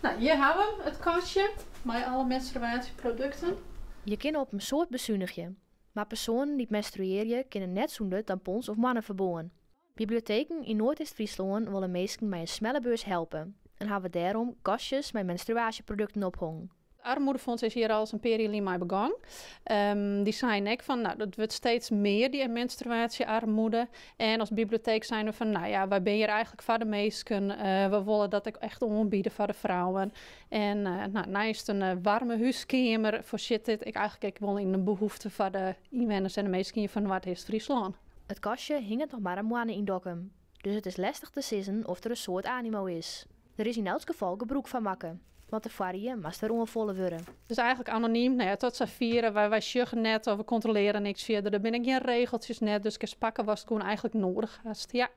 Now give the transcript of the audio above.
No, hjir hawwe we it kastje mei alle menstruaasjeprodukten. Je kinne op in soad besunigje, mar persoanen dy't menstruearje kinne net sûnder tampons of moanneferbân. Biblioteken yn Noardeast-Fryslân wolle minsken mei in smelle beurs helpe en hawwe dêrom kastjes mei menstruaasjeprodukten ophongen. Het Armoedefonds is hjir al in pear jier lyn mei begûn. Dy seinen ek fan, no, dat wurdt steeds mear, dy menstruaasjearmoede. En as biblioteek seinen we fan, no ja, wy binne hjir eigentlik foar de minsken. We wolle dat ek echt oanbiede foar de frouwen. En no, neist in waarme húskeamer foarsjit dit ek eigentlik ek wol yn in behoefte foar de ynwenners en de minsken hjir fan Noardeast-Fryslân. It kastje hinget noch mar in moanne yn Dokkum, dus it is lestich te sizzen oft der in soad animo is. Der is yn elts gefal gebrûk fan makke, want de foarrie moast wer oanfolle wurde. It is eigentlik anonym, no ja, tot safier. Wy sjogge net of we kontrolearje niks fierder. Der binne gjin regeltsjes net, dus kinst pakke watst gewoan eigentlik nedich hast. Ja.